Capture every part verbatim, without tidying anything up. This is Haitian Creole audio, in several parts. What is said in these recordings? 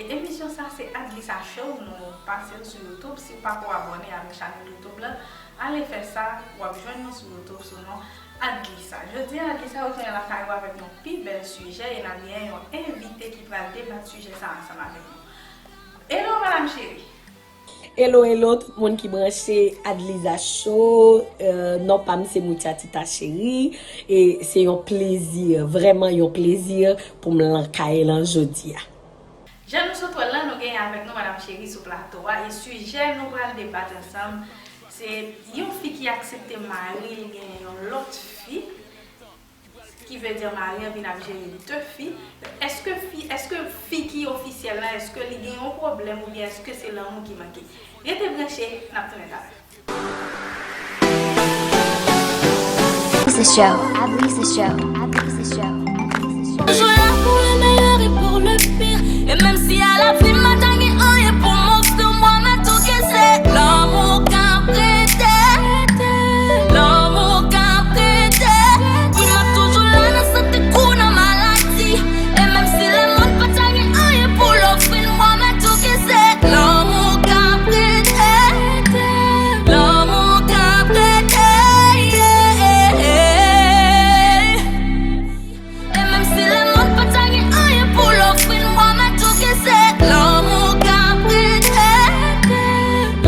Emisyon sa se Adlisa Show, nou pase l sou YouTube. Si w pako abòne avèk chanèl YouTube la, ale fè sa, w ap jwenn nou sou YouTube sou non Adlisa. Jodi a, Adlisa retounen lakay ou avèk yon pi bèl sijè e n ap gen yon envite ki pral debat sijè sa ansanm avèk nou. Hello, madam cheri! Hello, hello, tout moun ki branche Adlisa Show. Euh, non pa m se Moutia Tita Cheri. E se yon plezi, vrèman yon plezi pou m lan kay lan jodi a. Jan nou sot wè l lan, nou genyen avèk nou madam cheri sou plato a. E sijè nou pral debat ansanm, se yon fi ki aksepte mari l genyen yon lòt fi. Ki vle di mari an vin ap jere de fi. Èske fi, èske fi ki ofisyèl la, èske li gen yon pwoblèm oubyen èske se lanmou ki manke? Rete branche, n ap tounen talè. Adlisa Show. Adlisa Show. Adlisa Show. Toujours là pour le meilleur et pour le pire. Et même si a la fin m pa ta gen anyen pou m ofri w, m pwomèt ou ke se lanmou k ap rete. Lanmou k ap rete. Wi, m ap toujou la nan sante kou nan maladi. E menm si lemonn pa ta gen anyen pou l ofri n, m pwomèt ou ke se lanmou k ap rete. Lanmou k ap rete. E menm si lemonn pa ta gen anyen pou l ofri n, m pwomèt ou ke se lanmou k ap rete.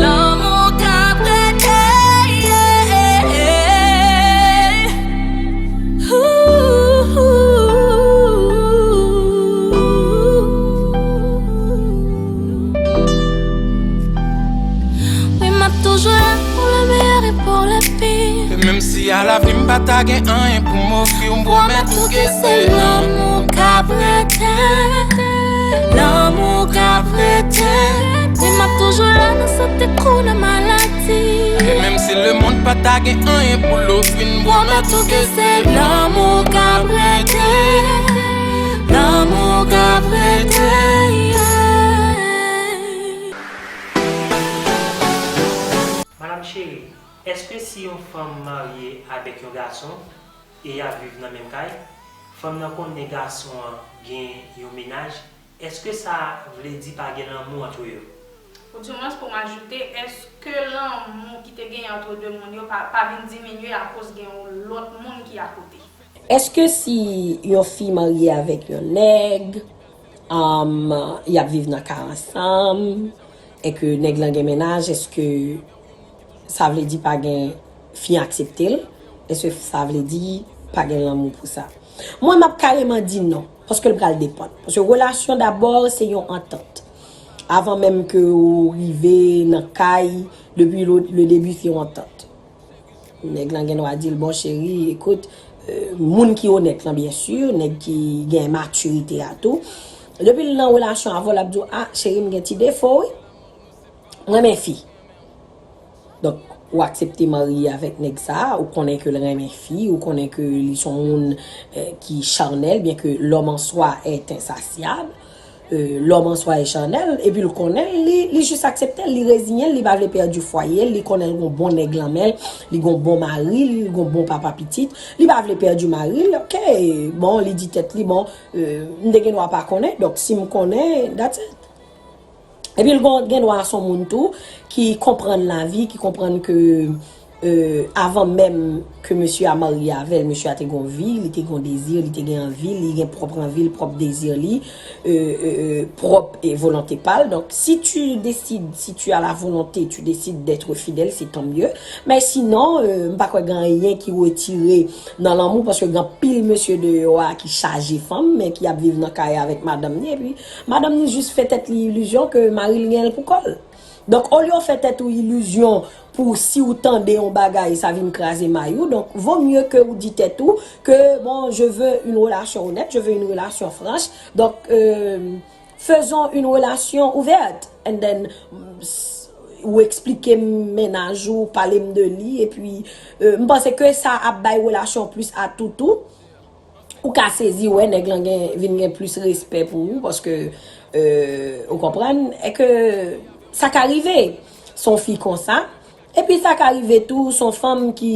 Lanmou k ap rete. Wi, m ap toujou la pour le meilleur et pour le pire. E menm si a la fin m pa ta gen anyen pou m ofri w, m pwomèt ou ke se lanmou k ap rete. Lanmou k ap rete. Wi, m ap toujou la nan sante kou nan maladi. E menm si lemonn pa ta gen anyen pou l ofri n, m pwomèt ou ke se lanmou k ap rete. Lanmou k ap rete. Madam cheri, èske si yon fanm marye avèk yon gason e y ap viv nan menm kay, fanm nan konnen gason an gen yon mennaj, èske sa vle di pa gen lanmou ant yo? Oudimwens pou m ajoute, èske lanmou ki te genyen ant de moun yo pa, pa vin diminye akoz gen yon lòt moun ki akote? Èske si yon fi marye avèk yon nèg, um, y ap viv nan kay ansanm, e ke nèg lan gen mennaj, èske sa vle di pa gen fi aksepte l? Èske sa vle di pa gen lanmou pou sa? Mwen, m ap kareman di non, paske l pral depann. Paske relasyon dabò se yon antant. Avan menm ke ou rive nan kay, depi le, le debi se yon antant. Nèg lan gen dwa di l, bon cheri, ekout, euh, moun ki onèt lan, byen si, nèg ki gen matirite a tou. Depi l nan relasyon avè w, l ap di w, a, cheri, m gen ti defo, wi. M renmen fi. Donk, ou aksepte marye avèk nèg sa, ou konnen ke l renmen fi, ou konnen ke li se yon moun, euh, ki chanèl, byen ke l'homme en soi est insatiable. Euh, l'homme en soi est chanèl, epi l konnen l, li, li jis aksepte l, li reziyen l, li pa vle pèdi fwaye l, li konnen l gon bon nèg lan men l, li gon bon mari, li gon bon papa pitit, li pa vle pèdi mari l, ok, bon, li di tèt li, bon, euh, m te gen dwa pa konnen, donk si m konnen, that's it. Epi l gon, gen dwa se yon moun tou ki konprann lavi, ki konprann ke, euh, avan menm ke mesye a marye avè l, mesye a te gon vi, li te gon dezi, li te gen anvi, li gen pwòp anvi l, pwòp dezi li, euh, euh, euh, pwòp e volonte pa l. Donk, si tu décides, si tu as la volonté, tu décides d'être fidèle, c'est tant mieux. Men sinon, euh, m pa kwè gen anyen ki retire nan lanmou, paske gen anpil mesye deyò a ki chaje fanm, men ki ap viv nan kay avèk madanm ni, epi madanm ni jis fè tèt li ilizyon ke mari l gen l pou kò l. Donk, olye w fè tèt ou ilizyon pou si w tande yon bagay, sa vin kraze may ou, donk, vo mye ke ou di tèt ou ke, bon, je veux une relation honnête, je veux une relation franche. Donk, euh, faisons une relation ouverte. And then, s- ou eksplike m mennaj ou, pale m de li, epi, euh, m panse ke sa ap bay relasyon plis atou tou. Ou ka sezi wè nèg lan gen, vin gen plis respè pou ou, paske, euh, ou konprann, e ke sa ka rive. Se yon fi konsa. Epi sa ka rive tou, se yon fanm ki,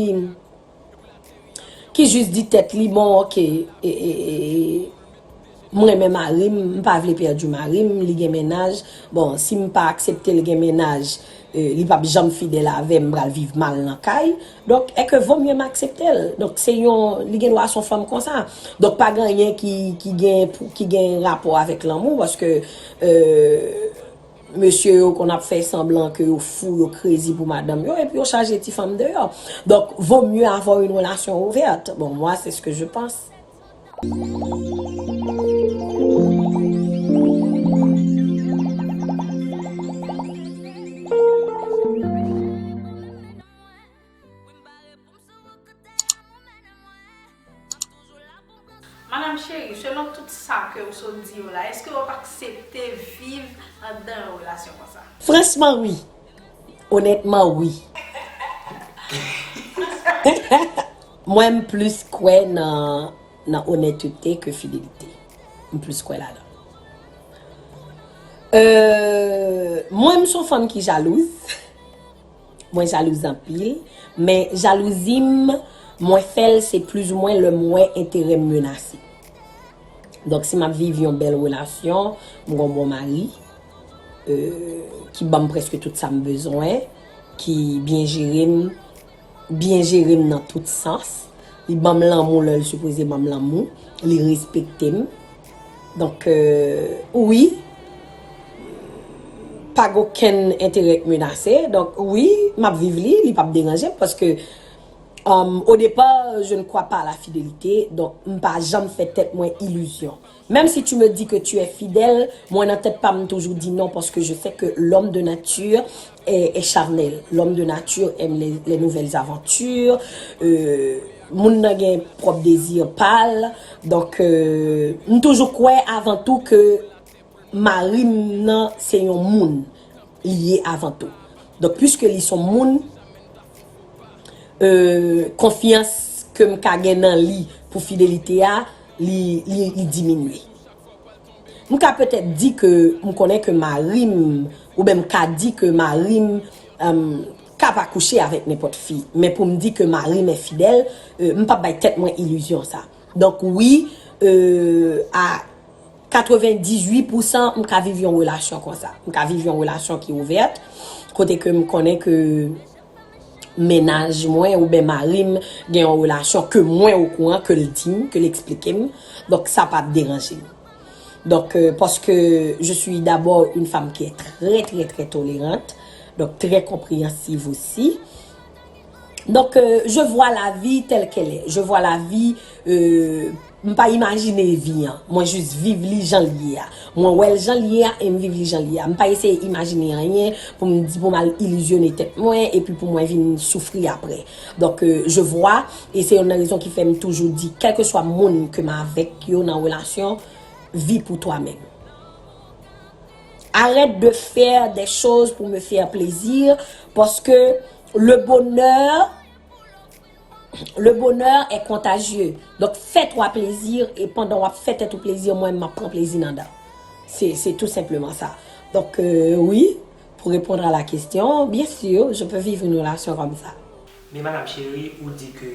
ki jis di tèt li, bon, ok, e, e, e, M renmen mari m, m pa vle pèdi mari m, li gen mennaj. Bon, si m pa aksepte l gen mennaj, euh, li p ap janm fidèl avè m, m pral viv mal nan kay. Donk, è ke vo mye m aksepte l. Donk, se yon, li gen dwa se yon fanm konsa. Donk, pa gen anyen ki, ki gen, pou- ki gen rapò avèk lanmou, paske, euh, mesye yo konn ap fè sanblan ke yo fou, yo crazy pou madanm yo, epi yo chaje ti fanm deyò. Donc, vaut mieux avoir une relation ouverte. Bon, moi, c'est ce que je pense. Madanm cheri, selon tout sa ke ou sot di yo la, èske w ap aksepte viv anndan yon relasyon konsa? Franchman, wi. Onètman, wi. Mwen, m plis kwè nan, nan onètete ke fidelite. M plis kwè ladan. Euh, mwen, m se yon fanm ki jalouz. Mwen jalouz anpil, men jalouzi m, mwen fè l se plizoumwen lè m wè enterè m menase. Donk, si m ap viv yon bèl relasyon, m gen yon bon mari, euh, ki ban m prèske tout sa m bezwen, ki byen jere m, byen jere m nan tout sans. Li ban m lanmou lè l sipoze ban m lanmou. Li respekte m. Donk, euh, wi, pa gen okenn enterè k menase. Donk, wi, m ap viv li, li p ap deranje m paske, euh, au départ, je ne crois pas à la fidélité. Donk, m pa janm fè tèt mwen ilizyon. Même si tu me dis que tu es fidèle, mwen nan tèt pa m toujou di non, parce que je sais que l'homme de nature est, est charnel. L'homme de nature aime les, les nouvelles aventures. Euh, moun nan gen pwòp dezi pa l. Donk, euh, m toujou kwè avan tou ke mari m nan se yon moun li ye avan tou. Donk, puiske li se yon moun, euh, konfyans ke m ka gen nan li pou fidelite a, li, li, li diminye. M ka petèt di ke m konnen ke mari m, oubyen m ka di ke mari m, euh, ka pa kouche avèk nenpòt fi. Men pou m di ke mari m enfidèl, euh, m p ap bay tèt mwen ilizyon sa. Donk, wi, euh, a katrevendizuit pousan, m ka viv yon relasyon konsa. M ka viv yon relasyon ki ouvèt, kote ke m konnen ke mennaj mwen oubyen mari m gen yon relasyon ke mwen okouran, ke l di m, ke l eksplike m. Donk, sa p ap deranje m. Donc, euh, parce que je suis d'abord une femme qui est très, très, très tolérante, donc très compréhensive aussi. Donc, euh, je vois la vie telle qu'elle est. Je vois la vie, euh, m pa imajine vi an. Mwen jis viv li jan l ye a. Mwen wè l jan l ye a e m viv li jan l ye a. M pa eseye imajine anyen pou m di, pou m al ilizyone tèt mwen epi pou mwen vin soufri apre. Donc, euh, je vois, e se youn nan rezon ki fè m toujou di, kèlkeswa moun ke m avèk yo nan relasyon, vis pour toi-même. Arrête de faire des choses pour me faire plaisir, parce que le bonheur, le bonheur est contagieux. Donc, fais-toi plaisir, et pendant w ap fè tèt ou plezi, mwen, m ap pran plezi nan dan. C'est, c'est tout simplement ça. Donc, euh, oui, pour répondre à la question, bien sûr, je peux vivre une relation comme ça. Men madanm cheri, ou di ke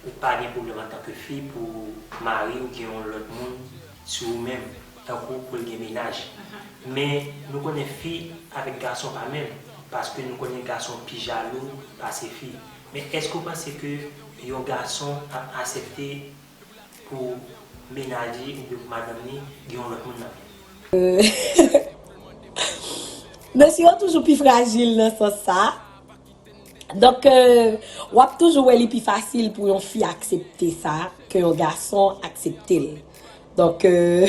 ou pa gen pwoblèm antanke fi pou mari w gen yon lòt moun sou ou menm, tankou pou l gen mennaj. Men nou konnen fi avèk gason pa menm, paske nou konnen gason pi jalou pase fi. Men èske w panse ke yon gason ap aksepte pou mennaj li oubyen pou madanm li gen yon lòt moun nan men l? Mesye yo toujou pi frajil nan sans sa. Donk, euh, w ap toujou wè li pi fasil pou yon fi aksepte sa ke yon gason aksepte l. Donk, euh,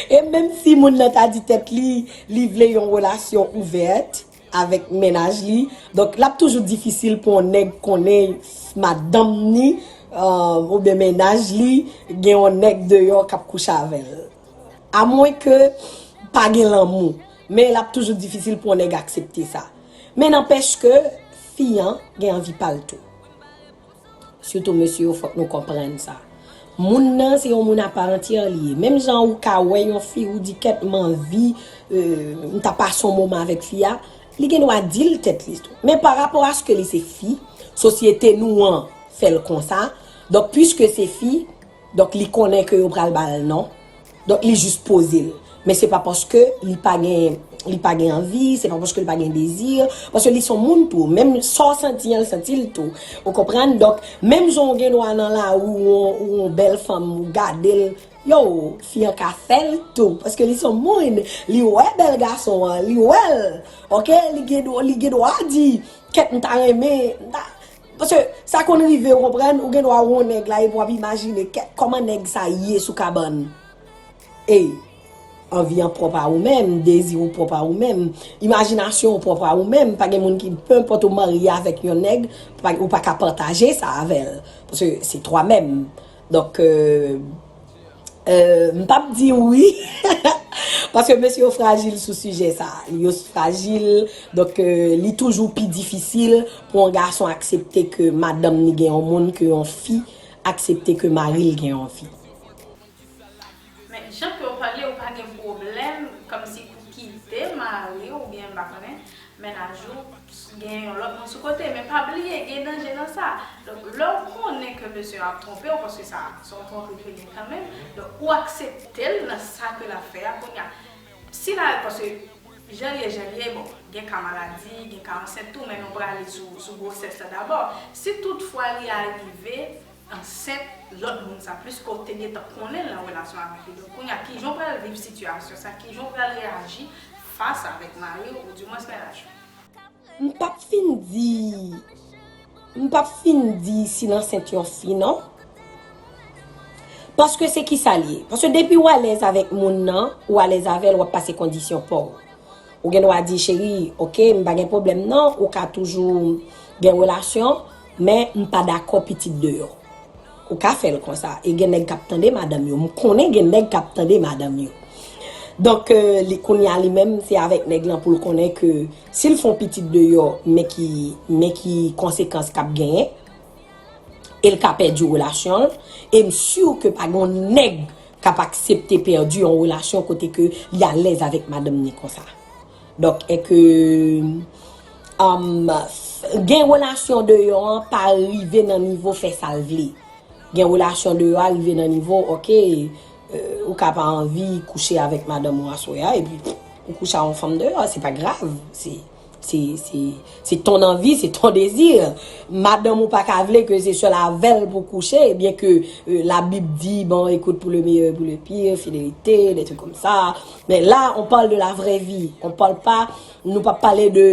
e menm si moun nan ta di tèt li, li vle yon relasyon ouvèt avèk mennaj li, donk l ap toujou difisil pou yon nèg konnen madanm ni, euh, oubyen mennaj li gen yon nèg deyò k ap kouche avè l. Amwen ke pa gen lanmou, men l ap toujou difisil pou yon nèg aksepte sa. Men nanpèch ke fi an gen anvi pa l tou. Sitou mesye yo, fòk nou konprann sa. Moun nan se yon moun apaantyè li ye. Menm jan ou ka wè yon fi, ou di kèt m anvi, euh, m ta pase yon moman avèk fi a, li gen dwa di l tèt li tou. Men pa rapò a se ke li se fi, sosyete nou an fè l konsa. Donk, piske se fi, Donk, li konnen ke yo pral ba l non. Donk, li jis poze l. Men se pa paske li pa gen, li pa gen anvi, se pa paske li pa gen dezi, paske li se yon moun tou. Menm sa w santi an, l santi l tou. Ou konprann? Donk, menm jan w gen dwa nan lari, ou yon, ou yon bèl fanm, ou gade l, yo, fi an ka fè l tou. Paske li se yon moun, li wè bèl gason an, li wè l. Oke? Li gen dwa, li gen dwa di, kèt, m ta renmen, m ta, Paske sa konn rive, ou konprann, ou gen dwa wè yon nèg la, epi w ap imajine kè, kòman nèg sa ye sou kabann. Ey, anvi an pwòp a ou menm, dezi ou pwòp a ou menm, imajinasyon ou pwòp a ou menm, pa gen moun ki, pe enpòt ou marye avèk yon nèg, pa, ou pa ka pataje sa avè l. Paske se twa menm. Donk, euh, Euh, m p ap di wi. Paske mesye yo frajil sou sijè sa. Yo frajil, donk, euh, li toujou pi difisil pou yon gason aksepte ke madanm li gen yon moun, ke yon fi aksepte ke mari l gen yon fi. Men jan ke w pale, ou pa gen pwoblèm kòmsi pou kite mari w oubyen m pa konnen, mennaj ou gen yon lòt moun sou kote, men pa bliye gen danje nan sa. Donk lè w konnen ke mesye a ap twonpe w, paske sa se yon twonpri ke gen kanmenm, donk ou aksepte l nan sa ke l ap fè a kounye a. Si l al, paske jan l ye, jan l ye, bon, gen ka maladi, gen ka ansent tou, men nou prale sou, sou gwosès la dabò. Si toutfwa li arive ansent lòt moun sa, pliske w te gentan konnen l nan relasyon avèk li. Donk kounye a, kijan w pral viv sitiyasyon sa, kijan w pral reyaji fas avèk mari w, oudimwens mennaj ou? M p ap fin di, m p ap fin di si l ansent yon fi non. Paske se kisa l ye? Paske depi w alèz avèk moun nan, ou alèz avè l, w ap pase kondisyon pa w. Ou gen dwa di, cheri, oke, m pa gen pwoblèm non, ou ka toujou gen relasyon, men m pa dakò pitit deyò. Ou ka fè l konsa. E gen nèg k ap tande madanm yo. M konnen gen nèg k ap tande madanm yo. Donk, euh, li, kounye a li menm, se avèk nèg lan pou l konnen ke si l fè yon pitit deyò, men ki, men ki konsekans k ap genyen, e l ka pèdi relasyon l, e m si ke pa gen yon nèg k ap aksepte pèdi yon relasyon kote ke li alèz avèk madanm ni konsa. Donk, e ke, um, gen relasyon deyò an pa rive nan nivo fè sa l vle. Gen relasyon deyò a rive nan nivo, oke, euh, ou ka pa anvi kouche avèk madanm ou aswè a, epi ou kouche a yon fanm deyò, se pa grav, se, se, se, se ton anvi, se ton dezi. Madanm ou pa ka vle ke se sèl avè l pou kouche, byen ke, euh, Labib di, bon, écoute pour le meilleur et pour le pire, fidélité, des trucs comme ça. Mais là, on parle de la vraie vie. On parle pas, nou pa pale de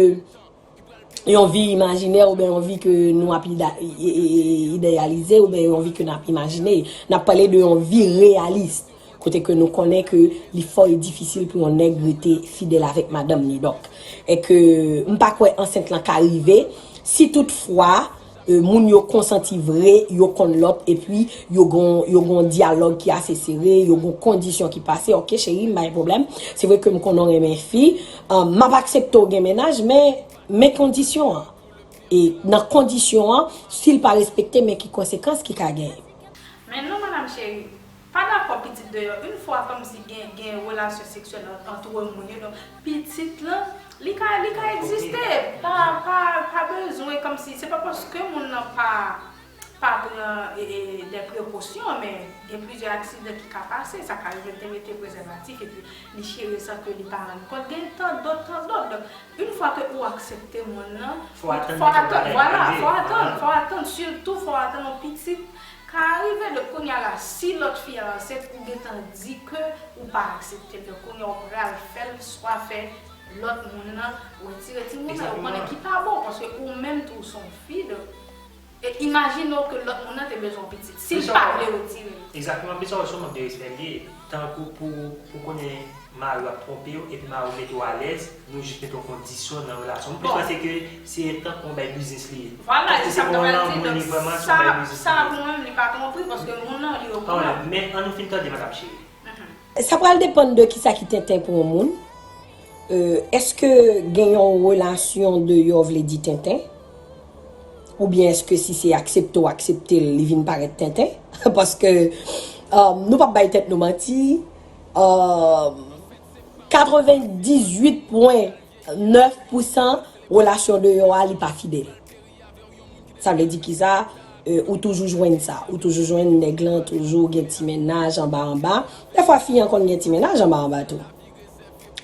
yon vi imajinè oubyen yon vi ke nou ap ida- i- i- ideyalize oubyen yon vi ke n ap imajine. N ap pale de yon vi reyalis, kote ke nou konnen ke li fò e difisil pou yon nèg rete fidèl avèk madanm ni. Donk, e ke m pa kwè ansent lan ka rive si toutfwa, euh, moun yo konsanti vre, yo konn lòt, epi yo gon, yo gon dyalòg ki ase sere, yo gon kondisyon ki pase, oke cheri, m pa gen pwoblèm. Se vre ke m konnen w renmen fi, euh, m ap aksepte w gen mennaj, men men kondisyon an. E nan kondisyon an, si l pa respekte, men ki konsekans ki ka genyen. Men non, madanm cheri, pa dakò pitit deyò. Yon fwa kòmsi gen, gen relasyon seksyèl ant, ant moun yo, donk pitit lan, li ka, li ka egziste. Pa, pa, pa bezwen kòmsi, se pa paske moun nan pa, pa pran, e, e, de prekosyon, men gen plizyè aksidan ki ka pase. Sa ka rive l te mete prezèvatif epi li chire san ke li pa rann kont. Gen tan dòt, tan dòt. Donk, yon fwa ke ou aksepte moun nan, fò atann, vwala, fò atann, fò atann, sitou fò atann yon pitit ka rive. Donk kounye a la, si lòt fi a ansent, ou gentan di ke ou pa aksepte l. Donk kounye a ou pral fè l swa fè lòt moun nan retire timoun nan, ou konnen ki pa bon, paske ou menm tou ou se yon fi, donk, e imajine w ke lòt moun nan te bezwen yon pitit, si l pa vle retire l. Egzakteman, men sa w wè se yon mank de respè l ye. Tankou pou, pou konnen mari w ap twonpe w, epi mari w mete w alèz, nou jis mete yon kondisyon nan relasyon. Mwen plis panse ke se tankou yon bay biznis li ye. Vwala, se sa m ta pral di. Donk, sa, sa pou mwen menm, li pa twonpri, paske moun nan, li okouran. Men, ann nou fin tande, madanm cheri. Sa pral depann de kisa ki tenten pou yon moun. Euh, èske gen yon relasyon deyò vle di tenten? Oubyen èske si se aksepte w aksepte l, li vin parèt tenten? Paske, euh, nou p ap bay tèt nou manti, euh, katrevendizuit pwen nèf pousan relasyon deyò a, li pa fidèl. Sa vle di kisa? E, ou toujou jwenn sa. Ou toujou jwenn nèg lan toujou gen ti mennaj anba anba. Dèfwa fi an konn gen ti mennaj anba anba tou.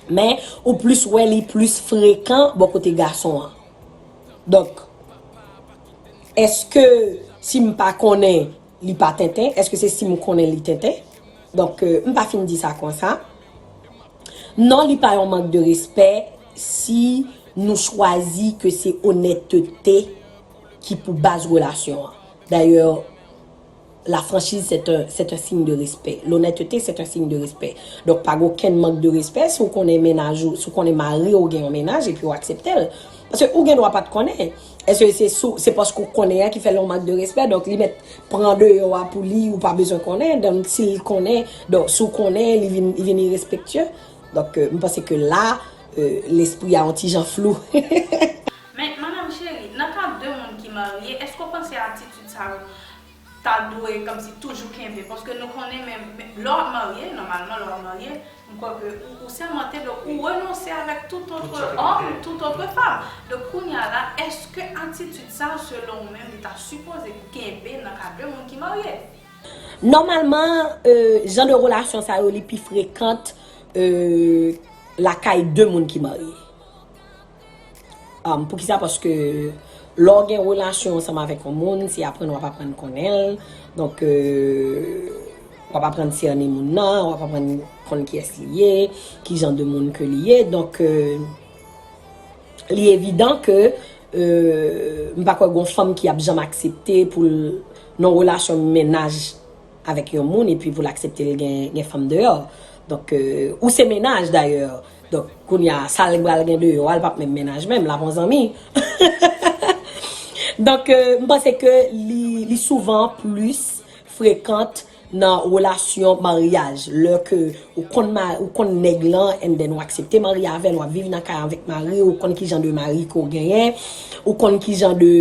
Men ou plis wè li plis frekan bò kote gason an. Donk, èske si m pa konnen li pa tenten? Èske se si m konnen li tenten? Donk, e, m pa fin di sa konsa. Non, li pa yon mank de respè si nou chwazi ke se onètete ki pou baz relasyon an. Dayè, la franchise, c'est un, c'est un signe de respect. L'honnêteté, c'est un signe de respect. Donk, pa gen okenn mank de respè si w konnen mennaj ou, si w konnen mari w gen yon mennaj epi w aksepte l. Paske ou gen dwa pa t konnen. Èske se sou, se paske w konnen an ki fè l yon mank de respè? Donk, li mèt pran deyò a pou li, ou pa bezwen konnen. Donk, si l konnen, donk, si w konnen, li vin, li vin irespektye. Donk, e, m panse ke la, e, lespri a yon ti jan flou. Men, madanm cheri, nan ka de moun ki marye, èske w panse atitid sa yo ta dwe kòmsi toujou kenbe? Paske nou konnen menm, men, lè w ap marye, nòmalman, lè w ap marye, m kwè ke ou, ou sèmante, donk ou renonse avèk tout autre homme, tout autre femme. Donk, kounye a la, èske atitid sa, selon ou menm, li ta sipoze kenbe nan ka de moun ki marye? Nòmalman, e, jan de relasyon sa yo, li pi frekant, e, lakay de moun ki marye. Um, poukisa? Paske lè w gen relasyon ansanm avèk yon moun, se aprann w ap aprann konnen l. Donk, e, w ap aprann sènen moun nan, w ap aprann konn kiyès li ye, ki jan de moun ke li ye. Donk, e, li evidan ke, e, m pa kwè gon fanm ki ap janm aksepte pou l nan relasyon mennaj avèk yon moun epi pou l aksepte l gen, gen fanm deyò. Donk, e, ou se mennaj dayè. Donk, kounye a, sa l pral gen deyò a, l p ap menm mennaj menm, l ap yon zanmi. Donk, e, m panse ke li, li souvan plis frekant nan relasyon maryaj. Lè ke ou konn ma, ou konn nèg lan, and then ou aksepte marye avè l, w ap viv nan kay avèk mari, ou konn ki jan de mari ke w genyen, ou konn ki jan de,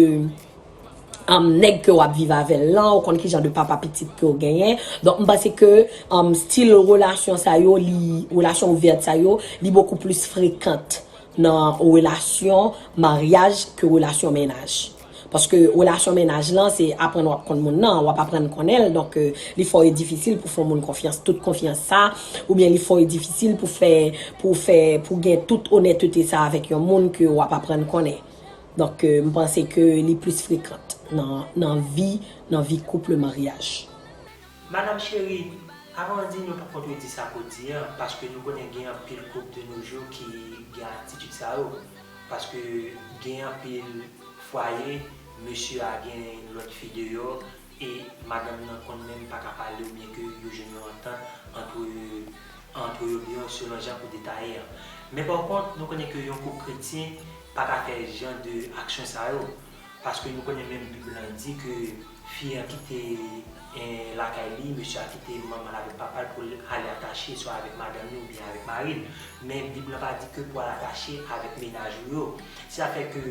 um, nèg ke w ap viv avè l lan, ou konn ki jan de papa pitit ke w genyen. Donk, m panse ke, um, stil relasyon sa yo, li, relasyon ouvèt sa yo, li bokou plis frekant nan relasyon maryaj ke relasyon mennaj. Paske relasyon mennaj lan, se aprann w ap konn moun nan, w ap aprann konnen l, donk, e, li fò e difisil pou fè yon moun konfyans, tout konfyans sa, oubyen li fò e difisil pou fè, pou fè, pou gen tout onètete sa avèk yon moun ke w ap aprann konnen. Donk, e, m panse ke li plis frekant nan, nan vi, nan vi koup, le maryaj. Madanm cheri, avan w di, nou p ap kontredi sa ke w di an, paske nou konnen gen anpil koup de nos jours ki gen atitid sa yo. Paske gen anpil fwaye, mesye a gen lòt fi deyò, e madanm nan konn menm pa ka pale oubyen ke yo jwenn yon antant antre, antre yo deyò selon jan ke w detaye an. Men pa kont, nou konnen ke yon koup kretyen pa ka fè jan de aksyon sa yo. Paske nou konnen menm Bib lan di ke fi an kite, eh, lakay li, mesye a kite manman l avèk papa l pou l ale atache swa avèk madanm li oubyen avèk mari l. Men Bib lan pa di ke pou al atache avèk mennaj ou yo. Sa fè ke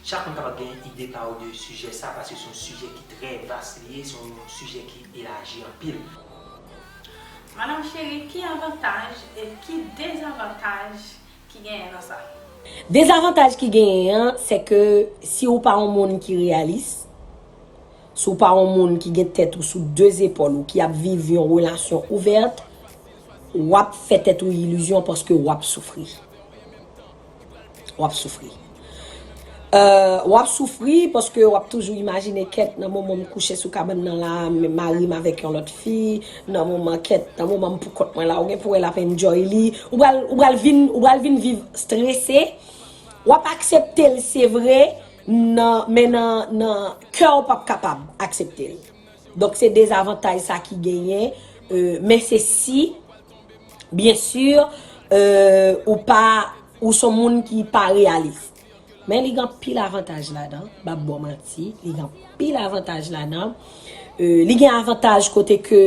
chak moun kapab gen ide pa yo de sijè sa, paske se yon sijè ki trè vas li ye, se yon sijè ki elaji anpil. Madanm cheri, ki avantaj e ki dezavantaj ki genyen nan sa? Dezavantaj ki genyen an, se ke si w pa yon moun ki reyalis, si w pa yon moun ki gen tèt ou sou de zepòl ou, ki ap viv yon relasyon ouvèt, w ap fè tèt ou ilizyon paske w ap soufri. W ap soufri. Euh, w ap soufri paske w ap toujou imajine, kèt, nan moman m kouche sou kabann nan la, m, mari m avèk yon lòt fi, nan moman, kèt, nan moman m poukont mwen la, ou gen pou wè l ap enjoy li. Ou pral, ou pral vin, ou pral vin viv strese. W ap aksepte l, se vre, nan, men nan, nan kè w p ap kapab aksepte l. Donk, se dezavantaj sa ki genyen, euh, men se si, byen si, euh, ou pa, ou se yon moun ki pa reyalis. Men li gen anpil avantaj ladan, m p ap ba w manti, li gen anpil avantaj ladan. Euh, li gen avantaj kote ke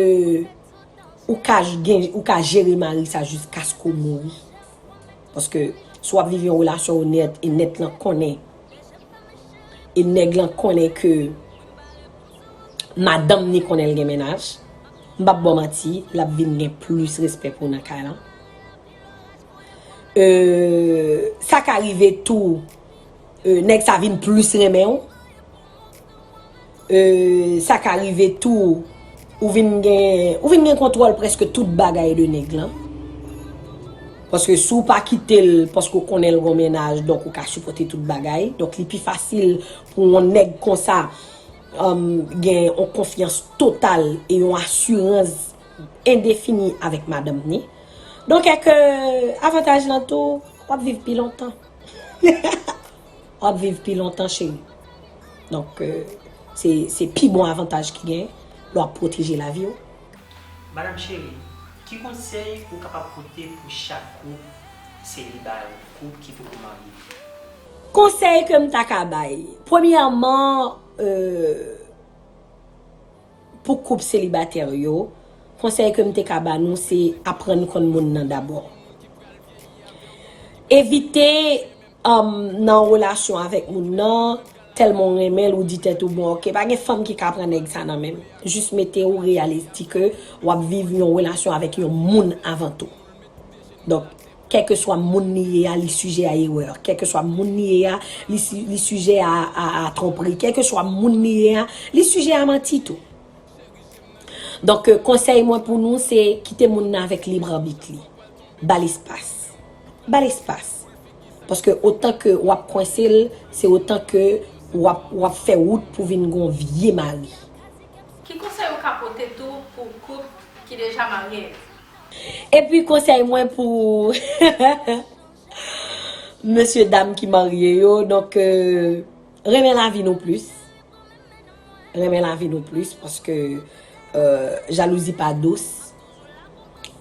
ou ka j-, gen, ou ka jere mari sa jiskaske w mouri. Paske si w ap viv yon relasyon onèt e nèg lan konnen, e nèg lan konnen ke madanm ni konnen l gen mennaj, m p ap ba w manti, l ap vin gen plis respè pou w nan kay lan. Euh, sa ka rive tou, euh, nèg sa vin plis renmen w. E, sa ka rive tou, ou vin gen, ou vin gen kontwòl prèske tout bagay de nèg lan. Paske si w pa kite l, paske w konnen l gon mennaj, donk ou ka sipòte tout bagay. Donk li pi fasil pou yon nèg konsa, um, gen yon konfyans total e yon asirans endefini avèk madanm ni. Donk, èske avantaj lan tou, w ap viv pi lontan. W ap viv pi lontan, cheri. Donk, euh, se, se pi bon avantaj ki gen lè w ap pwoteje lavi w. Madanm cheri, ki konsèy ou kapab pote pou chak koup seliba yo, koup ki poko marye? Konsèy ke m ta ka bay, premyèman, euh, pou koup selibatè yo, konsèy ke m te ka ba nou se aprann konn moun nan dabò. Evite, um, nan relasyon avèk moun nan, tèlman w renmen l, ou di tèt ou, bon, ok, pa gen fanm ki ka pran nèg sa nan men m. Jis mete w reyalis, di ke w ap viv yon relasyon avèk yon moun avan tou. Donk, kèlkeswa moun li ye a, li sijè a erè. Kèlkeswa moun li ye a, li, si- li sijè a, a, a twonpri. Kèlkeswa moun li ye a, li sijè a manti tou. Donk, euh, konsèy mwen pou nou, se kite moun nan avèk lib anbit li. Ba l espas. Ba l espas. Paske otan ke w ap kwense l, se otan ke w ap, w ap fè wout pou vin gon vye mari. Ki konsèy ou ka pote tou pou koup ki deja marye? Epi konsèy mwen pou mesye dam ki marye yo, donk, euh, renmen lavi nou plis. Renmen lavi nou plis, paske, euh, jalouzi pa dous.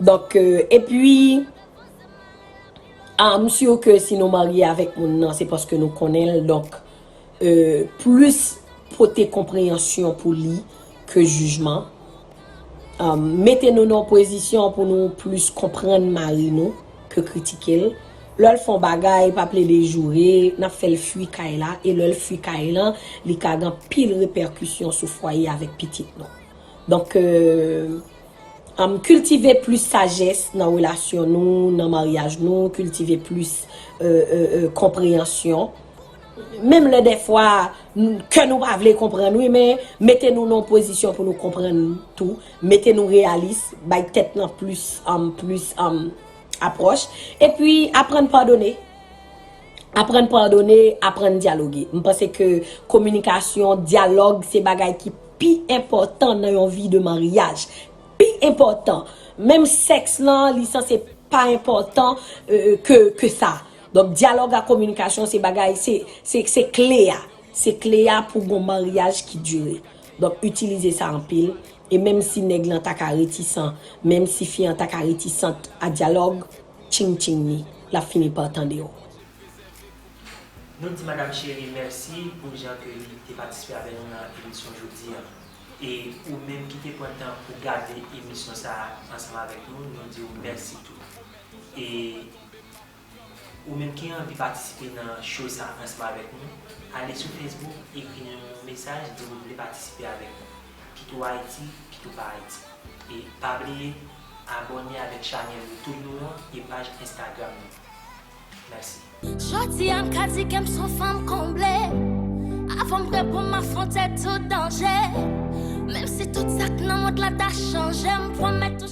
Donk, euh, epi, ah, m si ke si nou marye avèk moun nan, se paske nou konnen l. Donk, euh, plis pote konpreyansyon pou li ke jijman. Um, mete nou nan yon pozisyon pou nou plis konprann mari nou ke kritike l. Lè l fè yon bagay, pa plede joure, n ap fè l fui kay la, e lè l fui kay lan, li ka gen anpil repèkisyon sou fwaye avèk pitit nou. Donk, euh, um, kiltive plis sajès nan relasyon nou, nan maryaj nou, kiltive plis, euh, euh, euh, konpreyansyon. Menm lè dèfwa n- kè nou pa vle konprann, wi, men mete nou nan yon pozisyon pou nou konprann tou. Mete nou reyalis, bay tèt lan plis, um, plis, um, apwòch. Epi, aprann padone. Aprann padone, aprann dyaloge. M panse ke kominikasyon, dyalòg, se bagay ki pi enpòtan nan yon vi de maryaj. Pi enpòtan. Menm sèks lan, li sanse pa enpòtan, euh, ke, ke sa. Donk, dyalòg ak kominikasyon, se bagay, se, se, se kle a. Se kle a pou gon maryaj ki dire. Donk, itilize sa anpil. E menm si nèg lan ta ka retisan, menm si fi an ta ka retisant a dyalòg, tching tching ni, l ap fini pa tande w. Nou di Madam Cherie mèsi pou jan ke li te patisipe avè nou nan emisyon jodi an. E ou menm ki te pran tan pou gade emisyon sa a ansanm avèk nou, nou di w mèsi tou. E ou menm ki anvi patisipe nan show sa ansanm avèk nou, ale sou Facebook, ekri nou yon mesaj, di w vle patisipe avèk nou. Kit ou Ayiti, kit ou pa Ayiti. E pa bliye abòne avèk chanèl YouTube nou an e paj Instagram nou. Mèsi. Jodi a m ka di ke m s on fanm konble. Avan m reponn m afwonte tout danje. Menm si tout sa k nan mond la ta chanje, m pwomèt ou